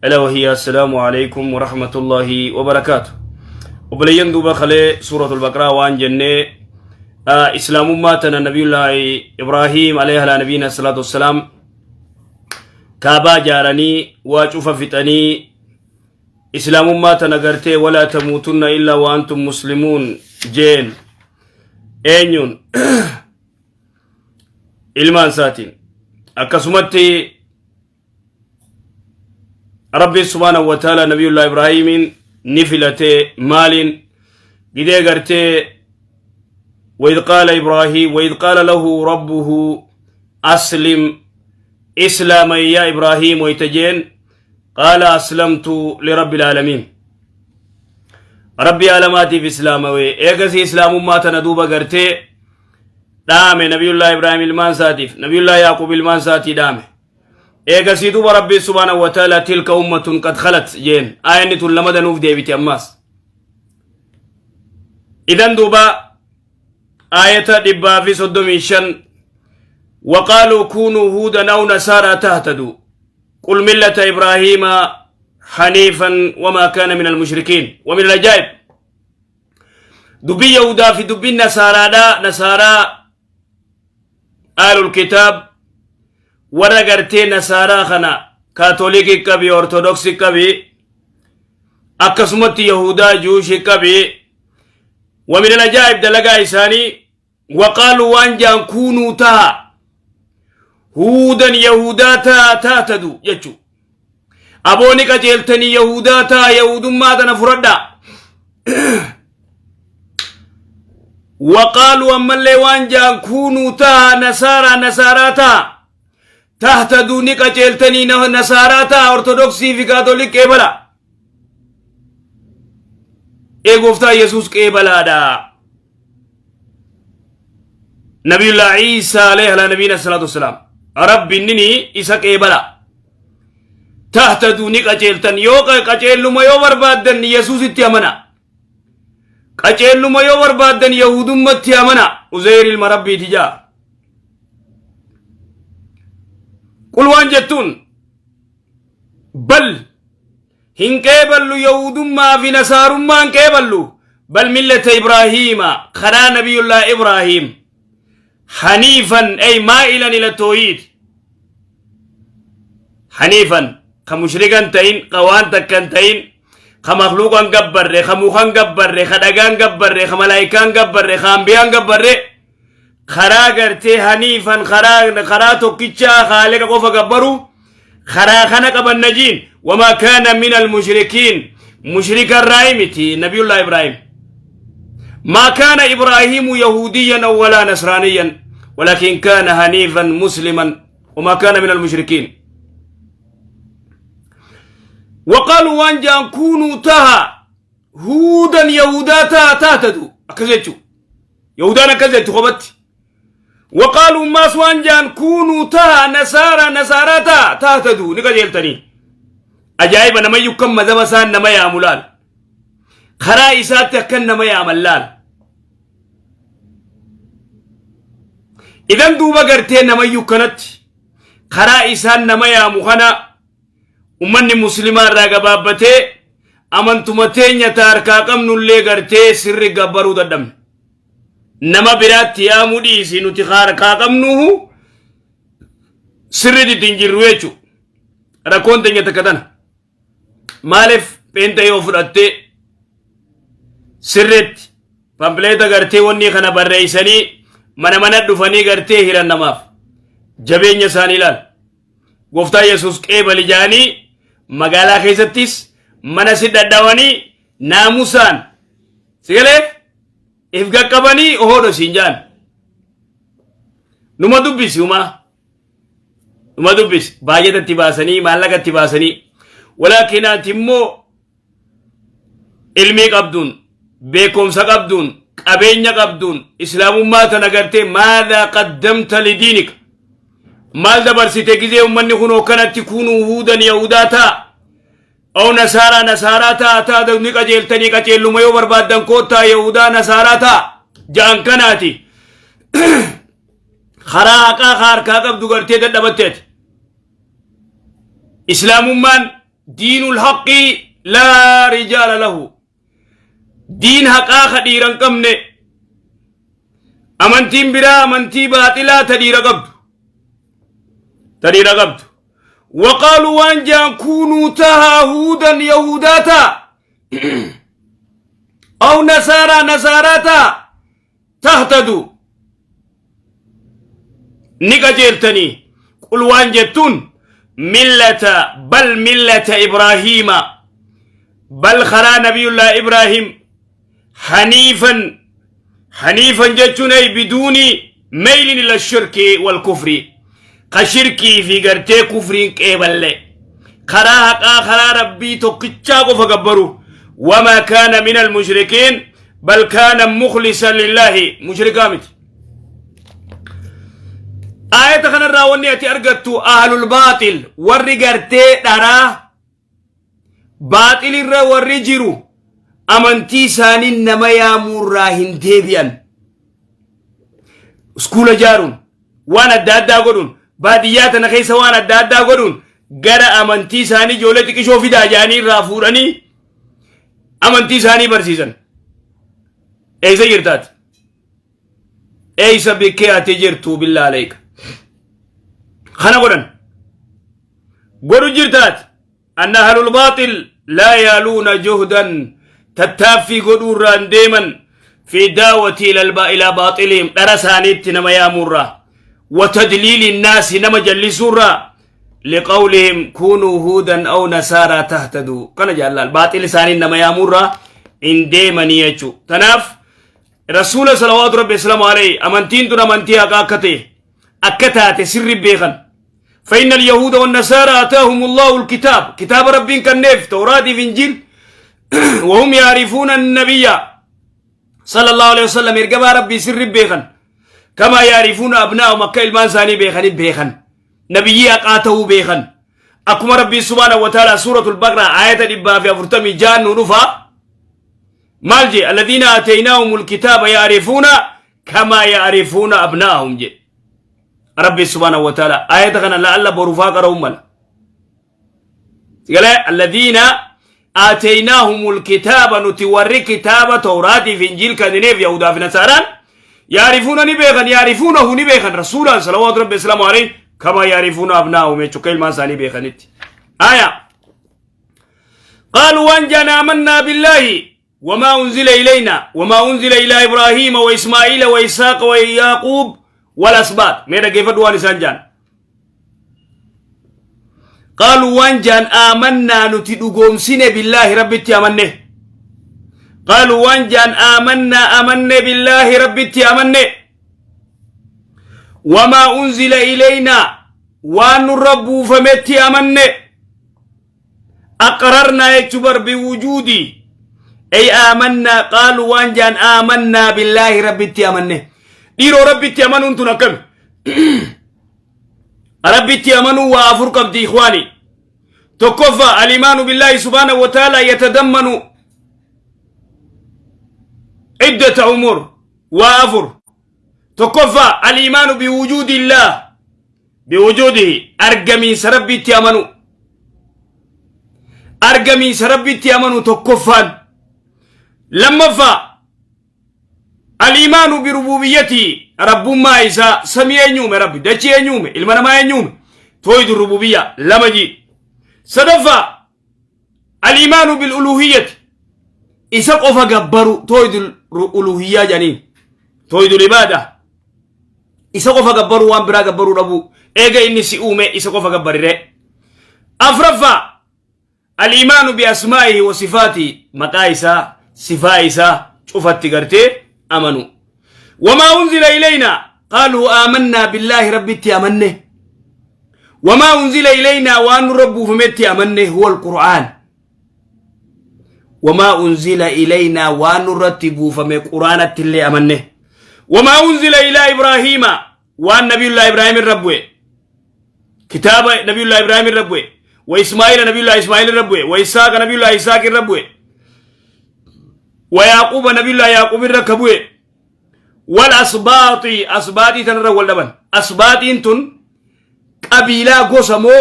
ألا وهي السلام عليكم ورحمة الله وبركاته. Obboleeyyan, duuba kalee Suuratul Baqraa waan jennee, islaamummaa tana Nabiyullaahi Ibraahim alayhi ala nabiyina salaatu wassalaam kaabaa jaaranii, waa cufa fixanii, islaamummaa tana gartee "ولا تموتن إلا وأنتم مسلمون" jeen. Eenyuun? Ilmaan isaatiin. Akkasumatti Rabbi subhaanahu wa ta'ala Nabiyullah Ibraahimiin ni filatee. Maaliin gidee gartee وإذ قال إبراهيم وإذ قال له ربه أسلم، إسلاما يا إبراهيم ويتجين، قال أسلمت لرب العالمين. Rabbi aalamaatiif islaamawee. Eegasii islaamummaa tana duuba gartee dhaame Nabiyullah Ibraahim ilmaan isaatiif, Nabiyullah Yaaqub ilmaan isaatii dhaame. Eegasii duuba Rabbi subhaanahu wa ta'ala "تلك أمة قد خلت" jeen. Aayanni tun lama danuuf deebite ammaas. Idan duuba aayata 135, "وقالوا كونوا هودا أو نصارى تهتدوا قل ملة إبراهيم حنيفا وما كان من المشركين". ومن العجائب dubbii Yahudaa fi dubbiin Nasaaraadha. Nasaaraa, أهل الكتاب, warra gartee Nasaaraa kana Kaatolikii qabi, Ortodoksii qabi, akkasumatti Yahudaa Juushii qabi. ومن العجائب dalagaa isaanii, وقالوا waan jaan, كونوا taha, هودا Yahudaa taha, تهتدوا jechu. Abooni qajeeltanii, Yahudaa taha, Yahudummaa tana fudhadha. وقالوا ammallee waan jaan, كونوا taha, نصارى nasaaraa taha, تهتدوا ni qajeeltanii, nasaaraa taha, Ortodoksii fi Kaatolik qeebala, ee Gooftaa Yesus qeebalaadha, Nabiyullah Ciisaa عليه على نبينا الصلاة والسلام, Rabbi innini isa qeebala, تهتدوا ni qajeeltan. Yoo qajeelluma yoo barbaaddan Yesuusitti amana, qajeelluma yoo barbaaddan Yahudummatti amana, Uzeyr ilma Rabbiiti jaa. قل waan jettuun, بل hin qeeballu, Yahudummaa fi Nasaarummaa hin qeeballu. بل ملة إبراهيم, karaa Nabiyullah Ibraahim, حنيفا أي مائلا إلى التوحيد, حنيفا ka mushrikan ta'in, ka waan takkan ta'in, ka makluuqan gabbarre, ka mukan gabbarre, ka dhagaan gabbarre, ka malaayikaan gabbarre, ka ambiyaan gabbarre, karaa gartee حنيفا, karaa tokkichaa Haaliqa qofa gabbaru, karaa kana qabanna jiin. وما كان من المشركين, mushrika irraa miti Nabiyullah Ibraahim. ما كان إبراهيم يهوديا ولا نصرانيا ولكن كان حنيفا مسلما وما كان من المشركين. وقالوا waan jaan, كونوا taha, هودا yahudaa taha, تهتدوا akkas jechu. Yahudaan akkas jettu kopatti. وقالوا maas waan jaan, كونوا taha, نصارى nasaaraa taha, تهتدوا ni qajeeltanii. Ajaa'iba! Namayyuu kan mazhaba isaan nama yaamu laal, karaa isaatti akkan nama yaaman laal. Idan duuba gartee namayyuu kanatti karaa isaan nama yaamu kana ummanni Muslimaa irraa gabaabbatee, amantuma teenya ta harkaa qabnullee gartee sirri gabbaruu dadhabne. Nama biraatti yaamuu dhiisi, nuti harkaa qabnuhu sirri ittiin jirru jechu. Rakkoon teenya takka tana. Maaliif peenta yoo fudhatte sirritti pampleeta gartee wanni kana barreessanii mana mana dhufanii gartee hiran namaaf, jabeenya isaanii ilaal. Gooftaa Yesuus qeebali jaanii magaalaa keessattis mana si dhadhawanii naamusaan sigalee if qaqqabanii ohoodho siin jaan. Numa dubbisi, umaa numa dubbisi, baay'atatti baasanii, maallaqatti baasanii. Walaakin ati immoo ilmii qabduun, beekumsa qabduun, qabeenya qabduun islaamummaa tana gartee ماذا قدمت لدينك? Maal dabarsite gizee ummanni kun akkanatti كونوا هودا yahudaa ta'a أو نصارى nasaaraa ta'a, ta'a ni qajeeltanii, qajeelluma yoo barbaaddan koottaa Yahudaa Nasaaraa ta'a ja'an kanaati, karaa haqaa harkaa qabdu gartee dadhabatteeti. Islaamummaan Diinul haqqi laa rijaala lahu. Diin haqaa ka dhiira hin qabne. Amantiin biraa amantii baaxilaa ta dhiira qabdu. Ta dhiira qabdu. Waqaaluu waan jaan kuunuu tahaa huudan yahudaa ta'a. Aw nasaaraa nasaaraa ta'a. Tahtadu. Ni qajeeltanii. Qul waan jettuun millata bal millata Ibraahiima bal karaa nabiyullaa Ibraahim haniifan haniifan jechuun ay biduuni meylin ila shirki wal kufri ka shirkii fi gartee kufriin qeeballe karaa haqaa karaa rabbii tokkichaa qofa gabbaru wamaa kaana min almushrikiin bal kaana mukhlisan lillaahi mushrikaa miti aayata kanarraa wanni ati argattu ahlul baaxil warri gartee dharaa baaxilirra warri jiru amantii isaanii nama yaamuurraa hin deebi'an iskuula jaaruun waan adda addaa godhuun baadiyyaa tana keessa waan adda addaa godhuun gara amantii isaanii ijoollee xiqqishoo fidaa jedhanii irraa fuudhanii amantii isaanii barsiisan. Eessa jirtaati? Eessa bikkee ati jirtu billaa aleeka. Kana godhan. Godhu jirtaati. Anna ahlul baaxil laa yaaluuna juhdan tattaaffii godhuu irraa hin deeman fi daawati ilaa baaxilihim dhara isaaniitti nama yaamuurraa wa tadliili naasi nama jallisuurraa liqawlihim kuunuu huudan aw nasaaraa tahtaduu kana jaallaal baaxil isaanii nama yaamuurraa hin deemanii jechuu tanaaf rasuula salawaatu rabbi islaamu alayhi amantiin tun amantii haqaa akka ta'e akka taate sirri beekan فإن اليهود والنصارى آتاهم الله الكتاب كتاب ربي كنف توراة في إنجيل وهم يعرفون النبي صلى الله عليه وسلم إرقبا ربي سر بيخن كما يعرفون أبناءهم أكا إلمان ساني بيخن بيخن نبيي أقاته بيخن أكما ربي سبحانه وتعالى سورة البقرة آية الإبا في أفرتمي جان نفا مالجي الذين آتيناهم الكتاب يعرفون كما يعرفون أبناءهم جي ربي سبحانه وتعالى آية كان لعل برفاق رمال قال الذين آتيناهم الكتاب نتوري كتاب توراة في إنجيل كذنيف يهودا في نصارى يعرفون نبيخن يعرفونه نبيخن رسولا صلوات ربي السلام عليه كما يعرفون أبناءهم يتشكيل ما ساني بيخنت آية قالوا وانجنا آمنا بالله وما أنزل إلينا وما أنزل إلى إبراهيم وإسماعيل وإسحاق ويعقوب والأسباط ميرا كيف دوان سانجان قالوا وانجان آمنا نتدقوم سنة بالله ربي آمنه قالوا وانجان آمنا آمنا بالله ربي آمنه وما أنزل إلينا وان رب فمتي آمنه أقررنا يجبر بوجودي أي آمنا قالوا وانجان آمنا بالله ربي آمنه dhiiroo rabbitti amanuun tun akkami rabbitti amanuu waa afur qabdi ikhwaani tokkoffaa الإيمان بالله سبحانه وتعالى يتضمن عدة أمور waa afur tokkoffaa الإيمان بوجود الله بوجوده argamiinsa rabbitti amanuu argamiinsa rabbitti amanuu tokkoffaan lammaffaa الإيمان بربوبيته rabbummaa isaa samii eenyuume rabbi dachii eenyuume ilma namaa eenyuume توحيد الربوبية lama ji sadaffaa الإيمان بالألوهية isa qofa gabbaru توحيد الألوهية jedhaniin توحيد العبادة isa qofa gabbaruu waan biraa gabbaruu dhabuu eega inni si uume isa qofa gabbarire afraffaa الإيمان بأسمائه وصفاته maqaa isaa sifaa isaa cufatti gartee amanu وما أنزل إلينا قالوا آمنا بالله ربي أمنه وما أنزل إلينا وأن رب فمتي أمنه هو القرآن وما أنزل إلينا وأن رتبوا فمي قرآن اللي أمنه وما أنزل إلى إبراهيم وأن نبي الله إبراهيم الرب كتاب نبي الله إبراهيم الرب وإسماعيل نبي الله إسماعيل الرب وإسحاق نبي الله إسحاق الرب ويعقوب نبي الله يعقوب الركب والأسباط أسباطي تنرى واللبن أسباط تن قبيلة قسمو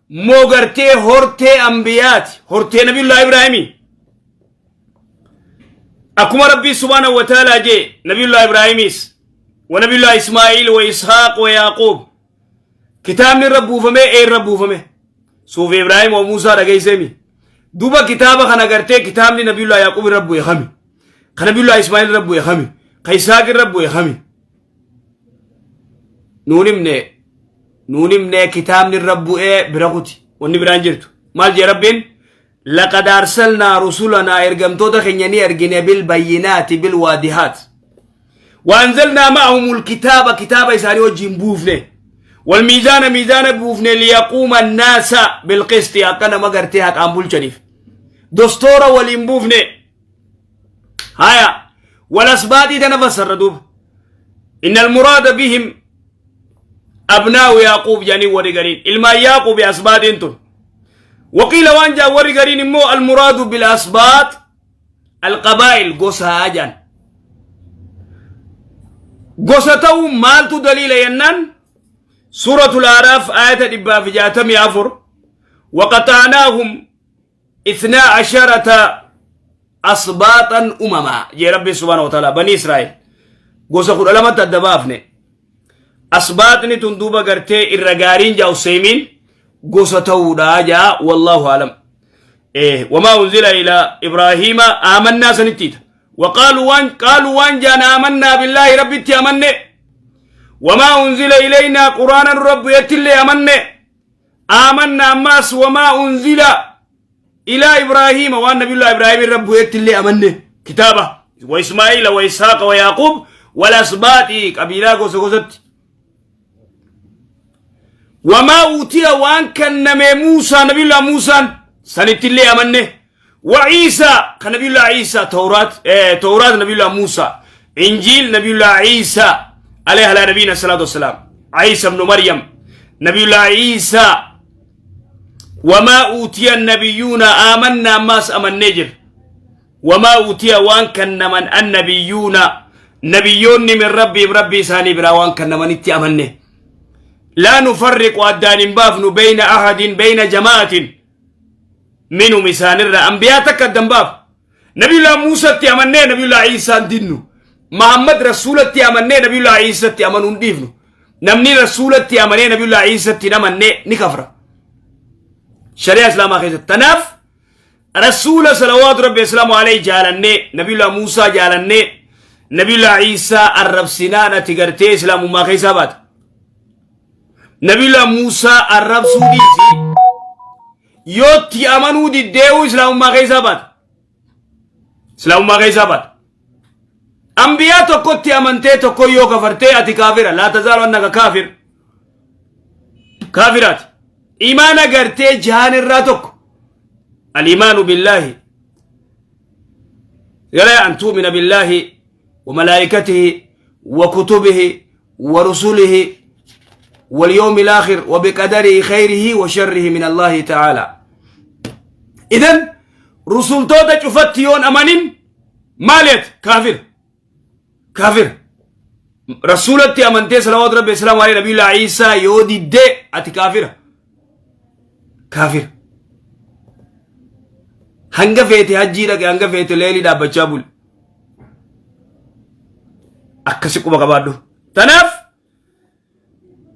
Moo gartee hortee ambiyaati, hortee nabiyullaa Ibraahimii. Akkuma Rabbii subhaanahu wa ta'aalaa jee nabiyullaa Ibraahimis wa nabiyullaa Ismaa'iil wa Ishaaq wa Yaaquub kitaabni irra buufame ee irra buufame suufi Ibraahim wa Muusaa dhageesseemi. Duuba kitaaba kana gartee kitaabni nabiyullaa Yaaquub irra bu'e kami? Ka nabiyullaa Ismaa'iil irra bu'e kami? Ka Ishaaq irra bu'e kami? Nuun himne, nuun himne. Kitaabni irra bu'ee bira kuti, wanni biraan jirtu. Maal jee Rabbiin? Laqad arsalnaa rusulanaa, ergamtoota keenya ni ergine, bil bayyinaati bil waadihaat, waanzalnaa ma'ahumul kitaaba, kitaaba isaanii wajjin buufne, wal miizaana, miizaana buufne, liyaquuma annaasa bilqisti, akka nama gartee haqaan bulchaniif dostoora waliin buufne. Haya, wal asbaaxii tana fassarra duuba. Inna almuraada bihim abnaa'u Yaaquub jedhanii warri gariin, ilmaan Yaaquubi asbaaxiin tun. Waqiila, waan jaan warri gariin immoo, almuraadu bil asbaax alqabaa'il, gosaa jaan. Gosa ta'uu maaltu daliila jennaan, suuratul Aaraaf aayata 164, waqaxaanaahum ithnaa asharata asbaaxan umamaa jee Rabbi subhaanahu wa ta'ala. Bani Israa'el gosa 12tti adda baafne. Asbaaxni tun duuba gartee irra gaariin jaa Useymiin gosa ta'uudha jaa, wallaahu alam. Wamaa unzila ilaa Ibraahiima aamannaa sanittiita. Waqaaluu, waan qaaluu, waan jaan, aamannaa billaahi, Rabbitti amanne, wamaa unzila ilaynaa, quraana nurra bu'ettillee amanne, aamanna ammaas, wamaa unzila ilaa Ibraahiima, waan nabiyullah Ibraahim irra bu'etti illee amanne, kitaaba, wa Ismaa'iila wa Ishaaqa wa Yaaquub wal asbaaxi, qabiilaa gosa gosatti. Wamaa uutiya, waan kenname, Muusaa, nabiyullah Muusaan sanitti illee amanne, wa Iisaa, ka nabiyullah Iisaa, Tawraat, Tawraat nabiyullah Muusaa, Injiil nabiyullah Iisaa alayhi ala nabiyina salaatu wassalaam, Iisa ibnu Maryam, nabiyullah Iisaa. Wamaa uutiya nabiyyuuna, aamanna ammaas amannee jira, wamaa uutiya, waan kennaman, annabiyyuuna, nabiyyoonni, min rabbiim, rabbii isaanii biraa waan kennamanitti amanne. Laa nufarriqu, addaan hin baafnu, beyna ahadin, beyna jama'atin minhum, isaanirra ambiyaa takka addan baafnu. Nabiyullah Muusatti amannee nabiyullah Iisaan dinnu. Muhammad rasuulatti amannee nabiyullah Iisatti amanuu hin dhiifnu. Namni rasuulatti amanee nabiyullah Iisatti hin amanne ni kafra shari'a islaamaa keessatti. Tanaaf rasuula salawaatu rabbi islaamu alayhi jaalannee, nabiyullah Muusaa jaalannee, nabiyullah Iisaa arrabsinaan ati gartee islaamummaa keessaa baata. Nabiyullah Muusaa arrabsuu dhiisi, yoo itti amanuu diddee'uu islaamummaa keessaa baata. Islaamummaa keessaa baata. Ambiyaa tokkotti amantee tokko yoo kafartee ati kaafira. Laa tazaalu annaka kaafir. Kaafiraati. Imaana gartee jahan irraa tokko. Al-imaanu billaahi. Gara an tu'mina billaahi wa malaayikatihi wa kutubihi wa rusulihi واليوم الآخر وبقدره خيره وشره من الله تعالى. إذن رسول توتا شفت يون أمانين مالت كافر كافر. رسولتي أمنتي صلوات ربي السلام عليه نبي الله عيسى يودي دي أتي كافر كافر. Hanga feete hajjii dhaqe, hanga feete leelii dhaabbachaa buli, akkasi quba qabaadhu. Tanaaf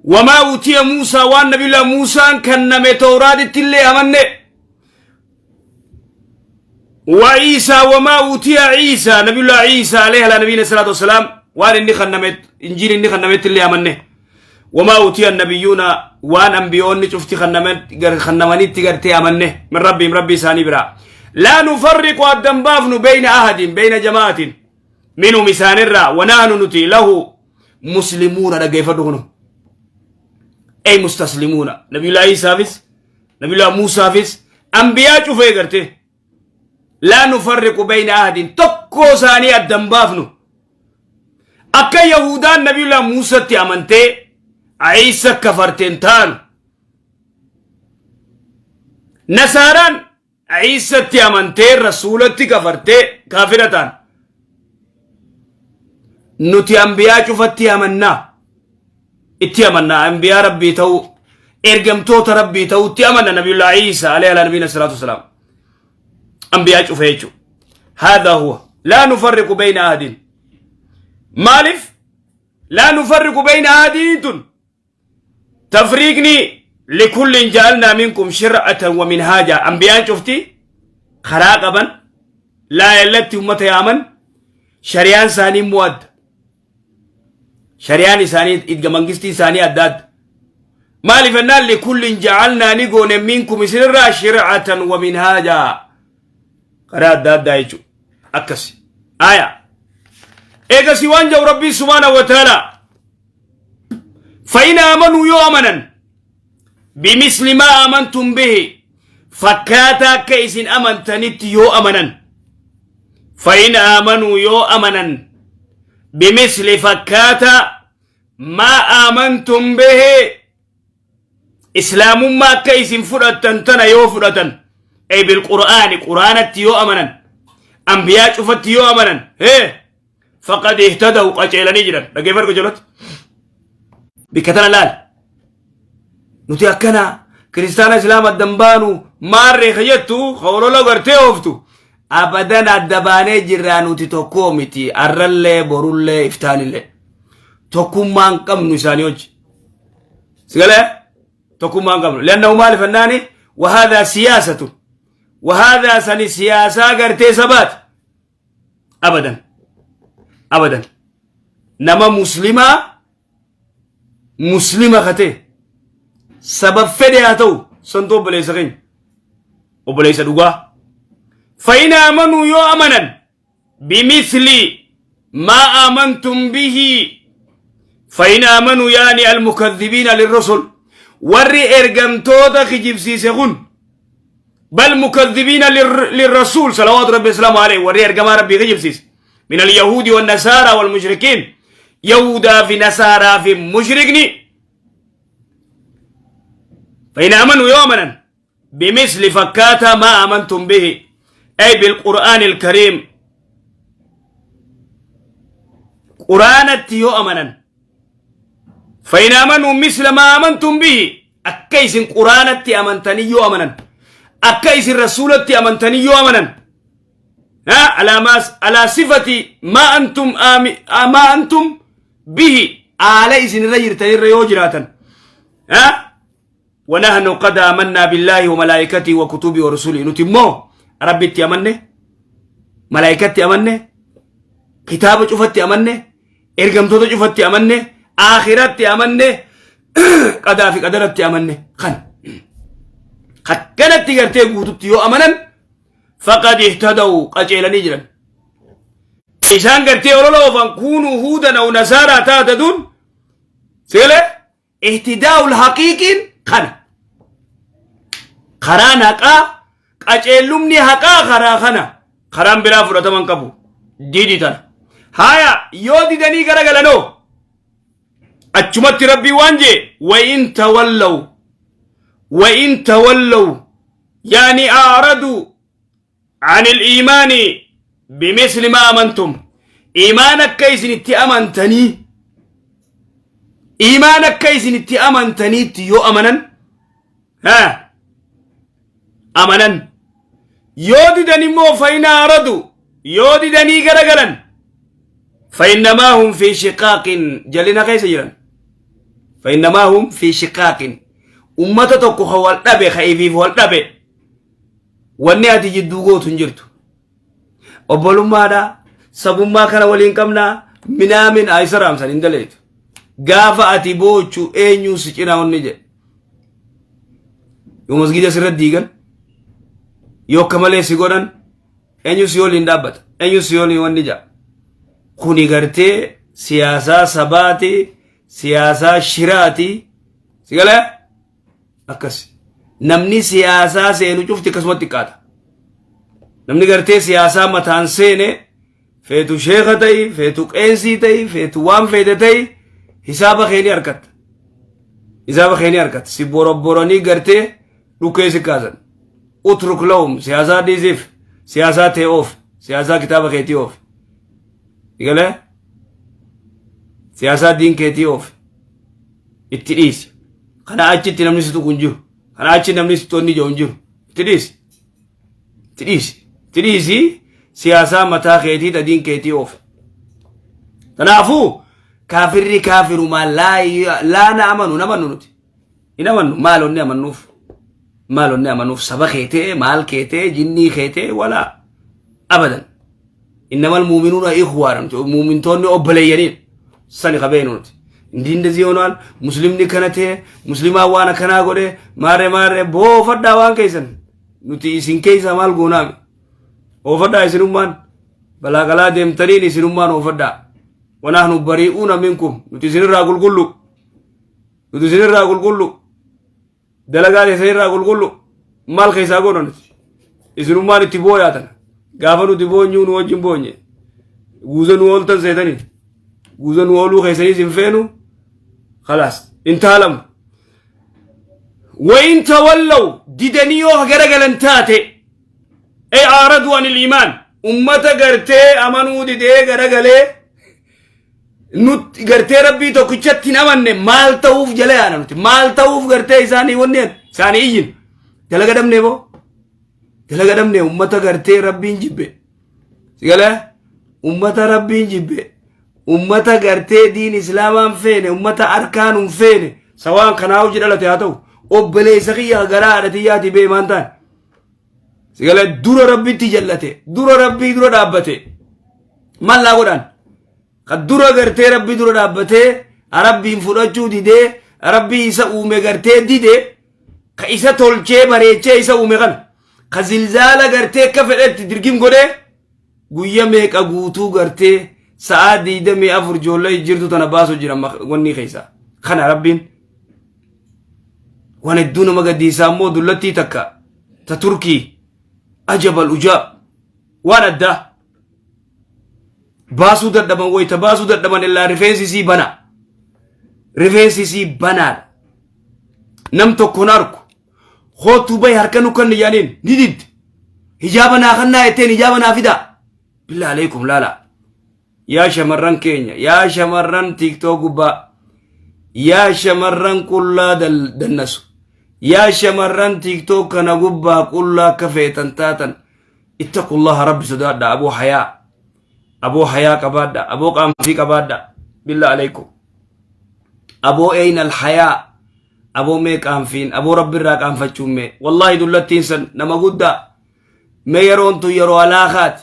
wamaa utiya Muusaa, waan nabiyullah Muusaan kenname, Tawraatitti illee amanne, wa Iisaa, wamaa utiya Iisaa, nabiyullah Iisaa alayhi ala nabiyina salaatu wassalaam, waan inni kenname, injiil inni kennametti illee amanne, wamaa utiya nabiyyuuna, waan ambiyoonni cufti kennamanitti gartee amanne, min rabbiim, rabbii isaanii biraa. Laa nufarriqu, addan baafnu, beyna ahadin, beyna jama'atin minhum, isaanirraa, wanahnu, nuti, lahu muslimuuna. Dhaggeeffadhu kunu, ey mustaslimuuna, nabiyullah Iisaafis nabiyullah Muusaafis ambiyaa cufee gartee laa nufarriqu beyna ahadin, tokkoo isaanii addan baafnu. Akka Yahudaan nabiyullah Muusatti amantee Iisa kafarteen taanu, Nasaaraan Iisatti amantee rasuulatti kafartee kaafira ta'an. Nuti ambiyaa cufatti amannaa, itti amannaa ambiyaa rabbii ta'uu. Ergamtoota Rabbii ta'utti amanna Nabiyullaa Iisaa alayhi ala nabiyina salaatu wasalaam. Ambiyaa cufa jechuudha. Haadha huwa laa nufarriqu bayna ahadin. Maaliif laa nufarriqu bayna ahadiin tun tafriiqni likullin ja'alnaa minkum shir'atan wa minhaaja ambiyaan cufti karaa qaban laa yallatti ummata yaaman shari'aan isaanii immoo adda. Shari'aan isaanii idga mangistii isaanii adda adda. Maaliif jennaan likullin ja'alnaa ni goone minkum isinirraa shir'atan wa minhaajaa. Karaa adda addaa jechuudha. Akkasi. Aya. Eegasi waan jedhu Rabbiin subhaanahu wa ta'ala. Fa'in aamanuu yoo amanan bimisli maa amantum bihi fakkaataa akka isin amantanitti yoo amanan fa'in aamanuu yoo amanan bimisli fakkaataa maa aamantum bihi islaamummaa akka isin fudhattan tana yoo fudhatan ay bilqur'aani qur'aanatti yoo amanan ambiyaa cufatti yoo amanan hee faqad ihtadaw qaceelanii jiran dhaggeeffadhu qajeelatti bikka tana laal nuti akkana kiristaana islaama addan baanu maarree ka jettu ka olola gartee ooftu abadan adda baanee jirraa nuti tokkoo miti arrallee borullee iftaanillee tokkummaan qabnu isaanii hojii sigalee tokkummaan qabnu liannahu maaliif annaani wahaadaa siyaasatu wahaadaa sani siyaasaa gartee sabaati abadan abadan nama muslimaa muslima ka ta'e sabab fedhe haa ta'u santu obboleessa keenya obboleessa dhugaa fa'in amanuu yoo amanan bimithli maa amantum bihi fa'in amanuu yaani almukadhibiina lirrusul warri ergamtoota kijibsiise kun بل مكذبين للرسول صلوات ربي وسلامه عليه وري ارجما ربي غجبسيس من اليهود والنصارى والمشركين يهودا في نصارى في مشركني فإن آمنوا يوما بمثل فكاتا ما آمنتم به أي بالقرآن الكريم قرآن يؤمنا فإن آمنوا مثل ما آمنتم به akka isin quraanatti amantanii yoo amanan akka isin rasuulatti amantanii yoo amanan alaa sifati maa antum maa antum bihi aala isin irra jirtan irra yoo jiraatan ونحن قد آمنا بالله وملائكته وكتبه ورسله نتمو ربي تي ملائكتي أمنه كتاب شفتي أمنه ergamtoota cufatti amanne aakiratti amanne qadaa fi qadaratti amanne kan akkanatti gartee guututti yoo amanan faqad ihtadaw qaceelanii jiran isaan gartee olola oofan kuunuu huudan aw nasaaraa taataduun seelee Ihtidaa'ul haqiiqiin kana. Karaan haqaa qaceellumni haqaa karaa kana. Karaan biraa fudhatama hin qabu. Didi tana. Haya yoo didanii garagalanoo achumatti rabbii waan jee wa'in tawallaw wa'in tawallaw yaani a'radu عن الإيمان بمثل ما أمنتم إيمانك كيسن اتي أمنتني إيمانك كيسن اتي أمنتني تيو أمنا ها أمنا يودي دني مو فإن أرادوا يودي دني غرغلا فإنما هم في شقاق جلنا كيس جرا فإنما هم في شقاق أمة تكو خوال أبي خيفي خوال أبي Wanni ati jidduu gootu hin jirtu. Obbolummaadha, sabummaa kana waliin qabnaa, minaamin ayisa raamsan hin daleetu. Gaafa ati boochu eenyuu si cinaa wanni jedhe. Yoo masgiida sirra diigan, yoo akka malee si godhan, eenyu si waliin dhaabbata, eenyu si waliin wanni jedha. Kuni gartee siyaasaa sabaati, siyaasaa shiraati. Si galee? Akkas. Namni siyaasaa seenu cufti akkasumatti xiqqaata. Namni gartee siyaasaa mataan seene feetu sheeka ta'i, feetu qeensii ta'i, feetu waan feete ta'i hisaaba kee ni harkatta. Hisaaba kee ni harkatta. Si borobboranii gartee dhukkee si kaasan. Utruk lahum siyaasaa dhiisiif, siyaasaa tee oof, siyaasaa kitaaba keetii oof. Galee? Siyaasaa diin keetii oof. Itti dhiisi. Kana achitti namni si tuqu hin jiru. Kana achi namni si tonni jiru hin jiru. Itti dhiisi. Itti dhiisi. Itti dhiisi siyaasaa mataa keetii tadiin keetii oofu. Kanaafuu kaafirri kaafirumaa laa na amanu namannu nuti. Hin amannu maal onni amannuuf. Maal onni amanuuf saba keetee maal keetee jinnii keetee walaa abadan. Innamal muuminuuna ikhwaana nuti muumintoonni obboleeyyaniidha. Sani qabeenu nuti. Indii እንደዚህ ሆኗል muslimni kana ta'e muslimaa waan akkanaa godhe maarree maarree boofadhaa waan keessan nuti isin keessaa maal goonaame oofadhaa isinummaan balaa galaa deemtaniin isinummaan oofadhaa wanahnu bari'uuna minkum nuti isinirraa qulqullu nuti isinirraa qulqullu Dalagaa teessan irraa qulqullu maal keessaa goona nuti? Isinummaan itti booyaatan. Gaafa nuti boonyuu nu wajjin boonye. Guuza nu ooltan seetanii. Guuza nu ooluu keessaniis hin feenu. Khalaas hin taalamu. Wayin tawallaw didanii yoo garagalan taate ay aaraduu anil iimaan ummata gartee amanuu didee garagalee Nuti gartee rabbii tokkichatti hin amanne maal ta'uuf jala yaana nuti maal ta'uuf gartee isaanii wanni isaanii iyyin dalaga dhabnee boo dalaga dhabnee ummata gartee rabbiin jibbe sigalee ummata rabbiin jibbe ummata gartee diin islaamaan feene ummata arkaan hin feene sawaan kanaa hojii dhalate haa ta'u obboleessa kiyya garaa haadha tiyyaati bee maan ta'an sigalee dura rabbitti jallate dura rabbii dura dhaabbate maal naa godhan Ka dura gartee rabbi dura dhaabbatee rabbiin fudhachuu didee rabbii isa uume gartee dide ka isa tolchee bareechee isa uume kana ka zilzaala gartee akka fedhetti dirgim godhee guyya meeqa guutuu gartee sa'aa 24 ijoollee jirtu tana baasu jira wanni keessaa kana rabbiin waan hedduu nama gaddiisaa immoo dullattii takka ta Turkii ajabal ujaab waan addaa baasuu dadhaban wayita baasuu dadhaban illaa rifeensi isii bana rifeensi isii banaadha nam tokko hin arku kootuu bahi harka nu kanni jaaniin ni didde hijaaba naa kannaa jetteen hijaaba naa fidaa billaa aleekum laala yaa shamarran keenya yaa shamarran tiiktoo gubbaa yaa shamarran qullaa dannasu yaa shamarran tiiktoo kana gubbaa qullaa akka feetan taatan Ittaqullaha rabbi sodaadha aboo hayaa aboo hayaa qabaadha aboo qaanfii qabaadha billa aleykum aboo eyna alhayaa aboo mee qaanfiin aboo rabbi irraa qaanfachuun mee wallaahi dullattiin san nama guddaa mee yeroon tun yeroo alaakaati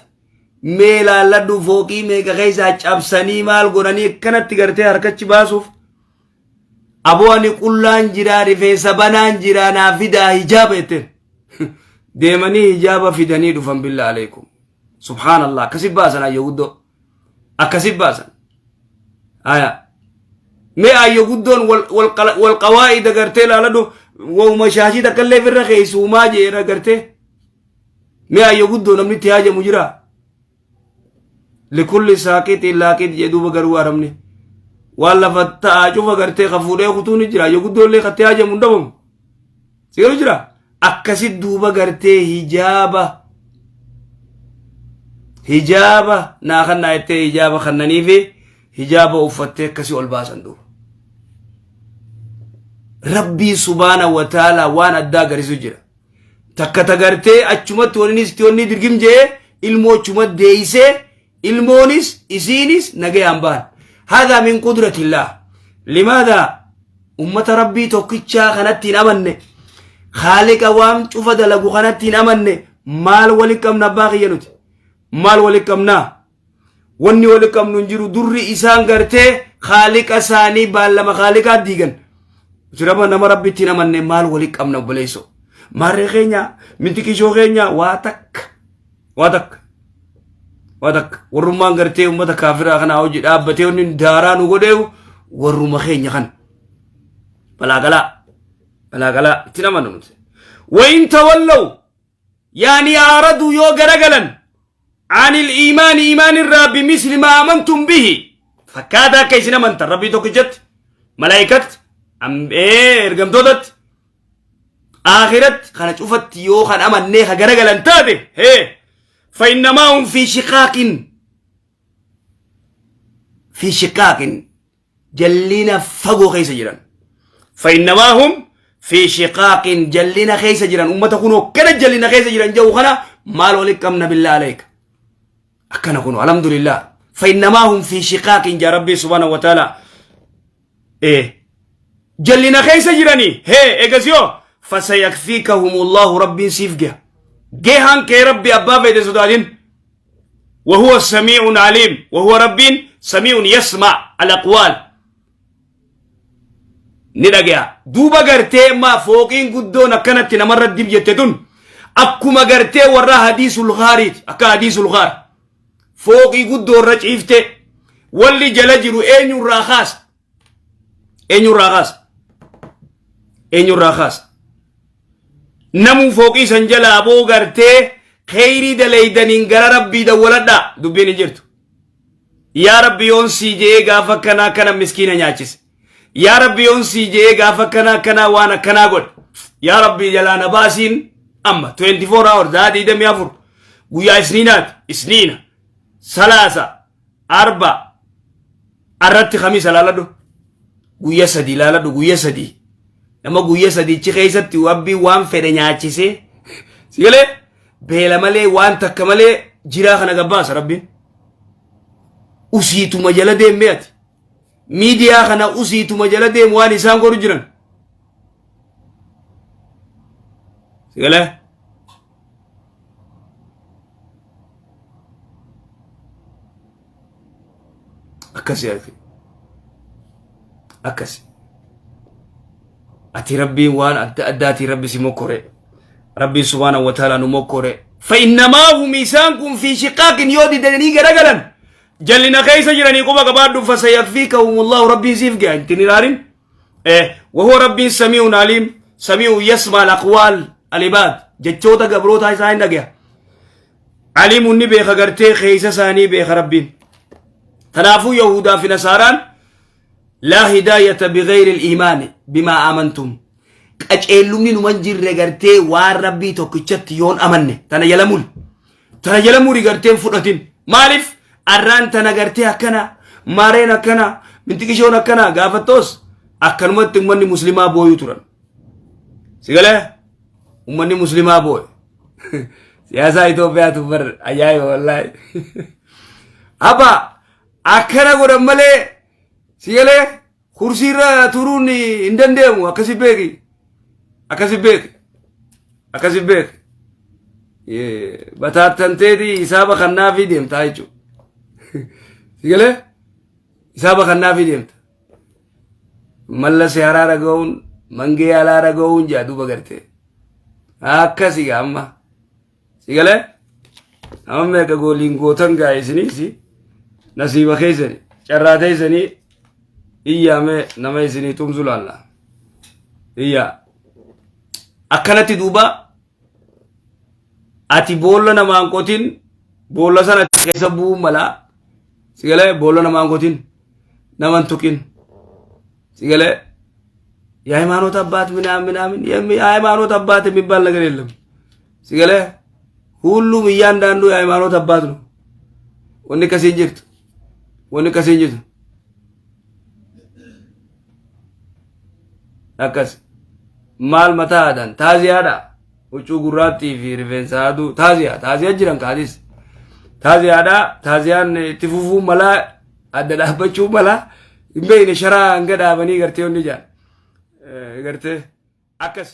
mee laalladhu fooqii meeqa keessaa cabsanii maal godhanii akkanatti gartee harkachi baasuuf Aboo ani qullaan jiraa rifeensa banaan jiraa naa fidaa hijaaba jetteen. Deemanii hijaaba fidanii dhufan billa aleekum. Subhaanallah akkasi baasan ayyo guddoo. Akkasi baasan. Aya. Mee ayyo guddoon wal qawaa'ida gartee laaladhu wauma shaashii takka illee firra keessuumaa jeera gartee. Mee ayyo guddoo namni itti haajamu jiraa. Likulli saaqixiin laaqix jee duuba garuu arabni waan lafa ta'aa cufa gartee ka fuudhee kutuu ni jira yoo guddoo illee kattee hajamu hin dhabamu si galu jira akkasi duuba gartee hijaaba hijaaba naa kannaa jettee hijaaba kannaniifi hijaaba uffattee akkasi ol baasan duuba rabbii subaana wataala waan addaa garisu jira Takka ta gartee achumatti waninis itti wanni dirgim jee ilmoo achumatti deeysee ilmoonis isiinis nagayaan bahan. Haadhaa min qudratillah. Limaadhaa ummata rabbii tokkichaa kanatti hin amanne khaaliqa waan cufa dalagu kanatti hin amanne maal wali qabna abbaa kiyya nuti maal wali qabnaa Wanni wali qabnu hin jiru durri isaan gartee khaaliqa isaanii baallama khaaliqaa diigan. Jirama nama rabbitti hin amanne maal wali qabna obboleessoo. Maarree keenya minti qishoo keenya waa takka waa takka waa takka warrummaan gartee uummata kaafiraa kanaa hojii dhaabbatee wanni daaraa nu godheewu warruma keenya kana. Balaa galaa balaa galaa itti namannu nuti. Wayin tawallaw yaani aaraduu yoo garagalan anil iimaani iimaan irraa bimisli maa amantum bihi fakkaataa akka isin amantan rabbii tokkichatti malaayikatti ergamtootatti aakiratti kana cufatti yoo kan amannee ka garagalan taate hee fainnamaa hum fi shiqaaqin fi shiqaaqin jallina fagoo keessa jiran. Fa'innamaa hum fi shiqaaqin jallina keessa jiran ummata kunoo kana jallina keessa jiran jedhu kana maal walitti qabna billaa aleeka. Akkana kunoo alhamdulillah. Fa'innamaa hum fi shiqaaqin jaa rabbii subhaanahu wa ta'ala. Ee jallina keessa jiranii hee egas yoo fasayakfiikahumullahu rabbiin siif geha. Gehan kee rabbi abbaa fedhe sodaatin. وهو سميع عليم وهو رب سميع يسمع الأقوال ni dhagaya duuba gartee ma fooqiin guddoon akkanatti namarra dib jette tun akkuma gartee warra hadiisul ghaariiti akka hadiisul ghaar fooqii guddoo irra ciifte walli jala jiru eenyurraa kaasa eenyurraa kaasa eenyurraa kaasa namuu fooqii san jala aboo gartee kheyrii daleeydaniin gara rabbii dawwaladhaa dubbiin hin jirtu Yaa Rabbi yoon sii je'ee gaafa akkanaa kana miskiina nyaachise. Yaa Rabbi yoon sii je'ee gaafa akkanaa akkanaa waan akkanaa godhe. Yaa Rabbi jalaa na baasiin amma 24 hours sa'a 24 guyyaa isniinaati isniina salaasa arba arratti khamiisa laaladhu guyya sadii laaladhu guyya sadii nama guyya sadiichi keessatti rabbiin waan fedhe nyaachisee si galee beela malee waan takka malee jiraa kana gabbaasa rabbiin. Usiituma jala deemmee ati. Miidiyaa kana usiituma jala deemu waan isaan godhu jiran. Si galee? Akkasi ati. Akkasi. Ati rabbiin waan adda addaatiin rabbi si mokkore. Rabbiin subhaanahu wa ta'ala nu mokkore. Fa'innamaa hum isaan kun fi shiqaaqin yoo didanii garagalan jallina keessa jiranii quba qabaadhu fasayakfiikahumullahu rabbiin siif ga'a ittiin ilaalin. Wahuwa rabbiin samii'un aliim samii'un yasma al-aqwaal al-ibaad jechoota gabrootaa isaa hin dhagaya. Aliimuun ni beeka gartee keessa isaanii beeka rabbiin. Kanaafuu Yahudaa fi Nasaaraan laa hidaayata bighayri al-iimaani bimaa amantum. Qaceellumni numan jirre gartee waan rabbii tokkichatti yoon amanne tana jala muli. Tana jala muri gartee hin fudhatin. Maaliif arraan tana gartee akkana maareen akkana mintiqishoon akkana gaafattoos akkanumatti ummanni muslimaa booyuu turan. Si galee ummanni muslimaa booye. Siyaasaa Itoophiyaatu bar ajaa'iba wallaahi. Abba akkana godhan malee si galee kursiirra turuun hin danda'amu akkasi beeki. Akkasi beeki. Akkasi beeki. Bataattanteeti hisaaba kannaafii deemtaa jechuudha. Si galee hisaaba kannaafii deemta. Mallas haraara ga'uun mangee alaara ga'uun jaa duuba gartee. Akkasi gaa amma. Si galee? Nama meeqa gooliin gootan gaa isiniis nasiiba keessani carraa teessanii iyyaamee nama isinii tumsu laalla. Iyyaa. Akkanatti duuba ati boolla namaan qotin boolla sana keessa bu'uu mala. Si galee boolla namaan qotin naman tuqin. Si galee የሃይማኖት አባት ምናምን ምናምን የሃይማኖት አባት የሚባል ነገር የለም። ሲገለ ሁሉም እያንዳንዱ የሃይማኖት አባት ነው። ወኒ ከሲን ጅርቱ ወኒ ከሲን ጅርቱ akkas maal mataa aadan taaziyaadha huccuu gurraattii fi rifeensa aduu taaziyaa taaziyaa jiran kaadis taaziyaadha taaziyaan itti fufuu malaa adda dhaabbachuu malaa hin beekne sharaa hanga dhaabanii gartee onni jaan gartee akkas.